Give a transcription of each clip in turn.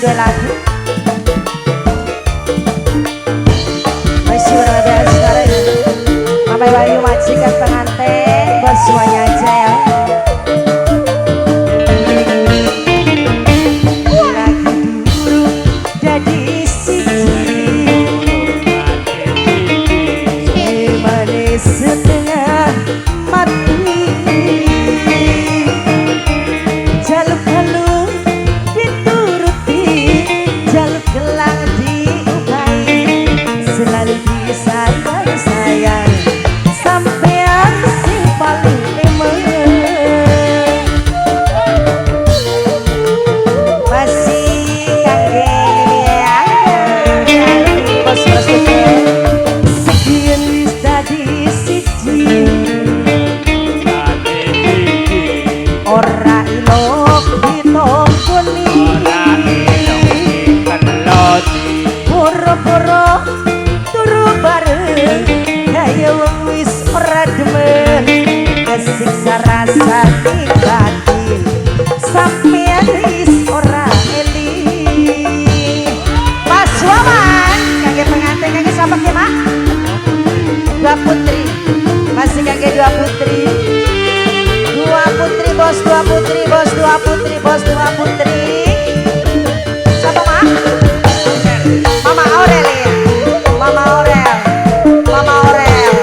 gue lagu. Masih ada sekarang. Mama Wahyu majikan pengantin buat semuanya aja ya. Lagi dulu jadi siji, manis setengah mati. Jaluk kalung dituruti, jaluk gelang diukai, selalu disayang-sayang sampean sing paling emen. Masih kangge bos-bos sekian wis dadi siji, ora ilok ditongkoni, boro-boro turu bareng kaya wong wis ora demen, kesiksa rasa batin sampean wis ora eling. Mas Wawan kangge pengantin kangge sapa ki Mak? Dua putri. Masih kangge dua putri. Dua putri bos, dua putri bos, dua putri bos, dua putri. Siapa Mak? Mama Aurel ya. Mama Aurel. Mama Aurel.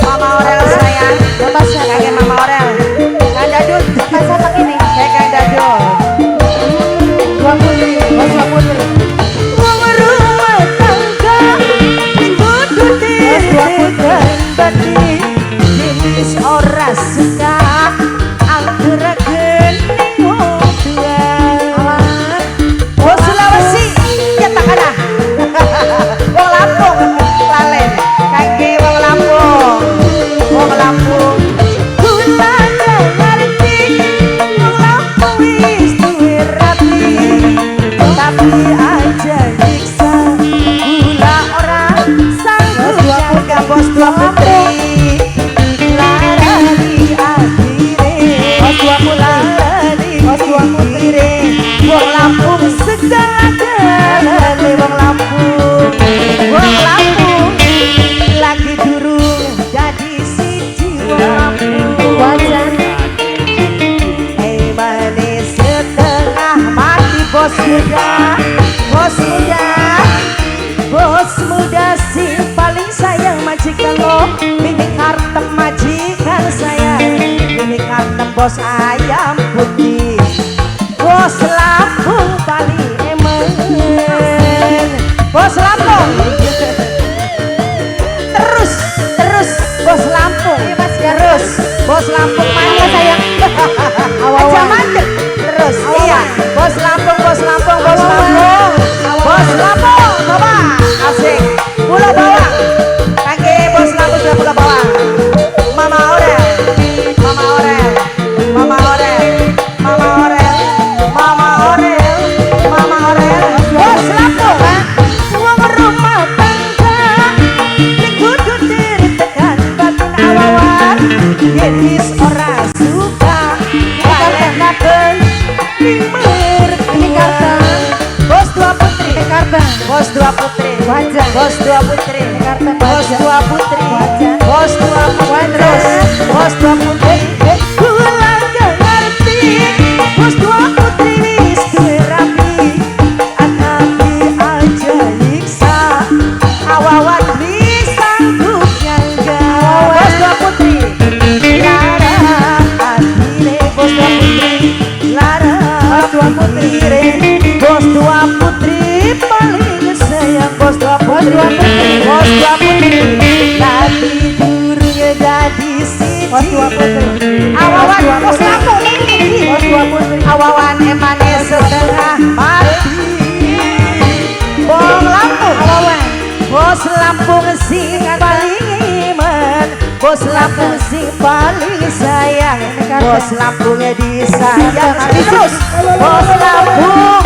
Mama Aurel sayang. Bapak siapa? Kangge Mama Aurel. Kang Dadut. Bapak siapa ini? Kayak Kang Dadut. Dua putri, bos dua putri. Wong rumah tangga kudu ditekan batin, jenis ora suka anggeraken ning wong tua. Alah, Oh Sulawesi, ya tak ada. Wong Lampung, lalen. Kangge wong Lampung, wong Lampung. Kula ngerti wong Lampung wis duwe rapi, tapi aja nyiksa kula ora sanggup jaga bos dua putri. Larani atine, Bos dua putri. larani Bos dua putri. atine. Wong Lampung segala-galane wong Lampung, wong Lampung lagi durung dadi siji wong Lampung. Wajan. Eh manis setengah mati bos muda, bos muda, bos muda sing paling sayang majikan lo, mimi kartem majikan sayang, mimi kartem bos ayam putih, bos Lampung paling emen, bos Lampung. Terus, terus bos Lampung, Iya, Mas, ya. terus bos Lampung mana Apa, sayang? sayang? Aja mandek terus, Awawan. iya. Bos Lampung, bos Lampung, bos Awawan. Lampung, Awawan. bos Lampung, bapak asik. Pulau Bawang, kaki bos Lampung sudah Pulau Bawang. Mama Aurel, Mama Aurel, Mama Aurel, Mama Aurel, Mama Aurel, Mama Aurel, bos Lampung. Wong rumah tangga kudu ditekan batin awawan, yen wis ora suka kalenaken ning mertua. Bos dua putri, Karta. bos dua putri, Wajan. bos dua putri, Karta. bos dua putri, Wajan. bos dua putri, terus bos dua putri. Kula gak ngerti, bos dua putri wis duwe rapi, tapi aja nyiksa awawan wis sanggup nyangga. Bos dua putri, lara atine bos dua putri, lara Bos dua putri. bos dua putri paling sayang bos dua Bos putri, dua putri. bos dua putri lagi durung dadi siji. Bos dua putri. Awawan Bos dua bos putri. Lampung ini. Bos dua putri. Awawan emane setengah mati. Wong Lampung, Awawan. bos Lampung sing paling iman, bos Lampung sing paling sayang, bos Lampung disayang terus, bos Lampung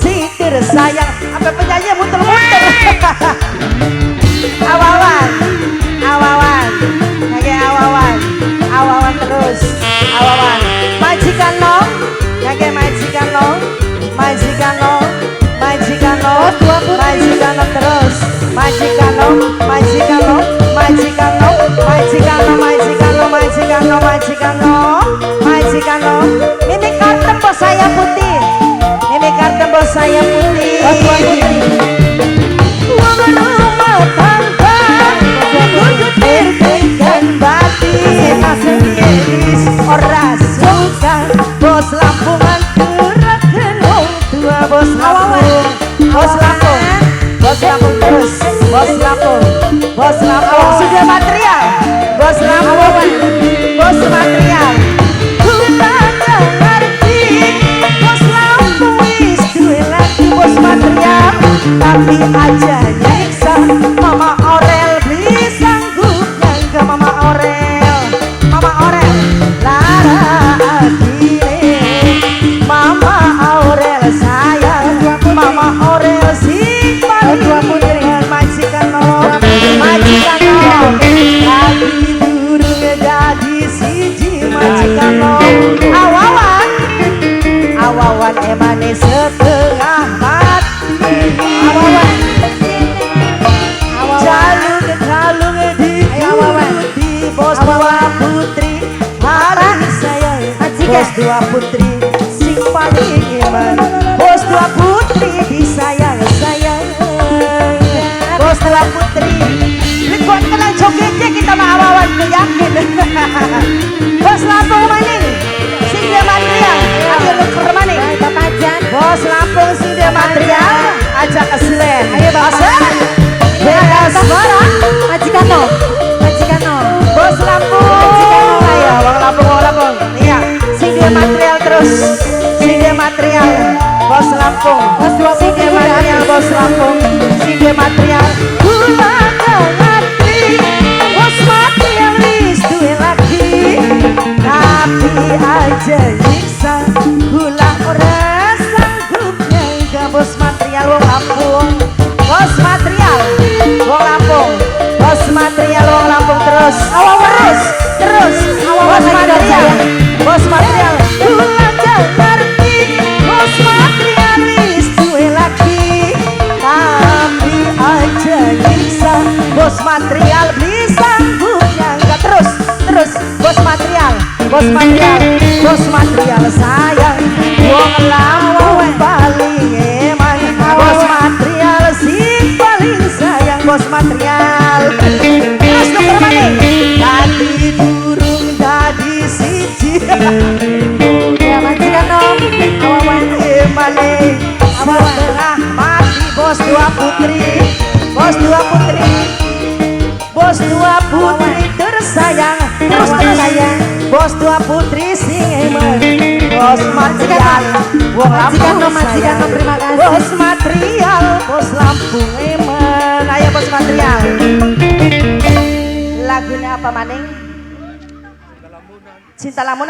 sing tersayang. Apa penyanyi muter-muter? Awawan, awawan, kayak awawan, awawan terus, awawan. Majikan lo, kayak majikan lo, majikan lo, no, majikan no, majikan no. Mimi kartem bos saya putih. Mimi kartem bos saya putih. Bos dua putri. Wong rumah tangga kudu dirgengkan batin. Wis ora suka bos Lampungan gerakan wong tua. Bos Lampung, bos Lampung, bos Lampung terus, bos Lampung, bos Lampung sudah material, bos Lampung, bos material. Kula ngerti bos Lampung wis duwe lagi bos material, tapi aja nyiksa Mama Aurel beli sanggup nyangka Mama Aurel, Mama Aurel lara atine. Mama Aurel sayang, Mama Aurel sing paling Dua putri. Majikan no, majikan no, lagi durung dadi siji majikan no. Awawan, awawan emane setengah mati. Awawan. Awawan. Jalung jalung Ayo, awawan. dituruti bos dua putri paling sayang. Majikan. Bos dua putri sing paling eman. Bos dua putri disayang sayang. Bos dua putri. Likuan kenal jogetnya kita mah awawan ku yakin. Bos Lampung maning sing dia material. Ayo nuker maning. Bapak Jan. Bos Lampung sing dia material aja keselen. Ayo, Bapak. Asik. Beres suara. Majikan no. Majikan no. Bos Lampung. Ayo, wong Lampung, wong Lampung. Iya, sing dia material terus. Sing dia material. Bos Lampung. Bos dua Sing dia putri udah material habis. bos Lampung. Sing dia material. Kula ngerti. Bos material wis duwe lagi. Tapi aja nyiksa kula ora sanggup nyangka bos material wong Lampung. Bos material wong Lampung. Bos material wong Lampung terus. Terus, terus. Bos material. Bos material. Kula ngerti bos material wis duwe lagi. Tapi aja nyiksa bos material beli sanggup nyangka. Terus, terus bos material, bos material, bos material sayang. Wong Lampung paling eman. Bos material sing paling sayang bos material. Terus nuker maning. Dadi durung dadi siji. Ya majikan no. Awawan. Emane setengah mati bos dua putri, bos dua putri, bos dua putri tersayang. Terus terus sayang. Bos dua putri sing eman. Bos material wong Majikan Lampung no, majikan no, sayang. terima kasih. Bos material bos Lampung eman. Ayo bos material. Lagunya apa maning? Cinta Lamun.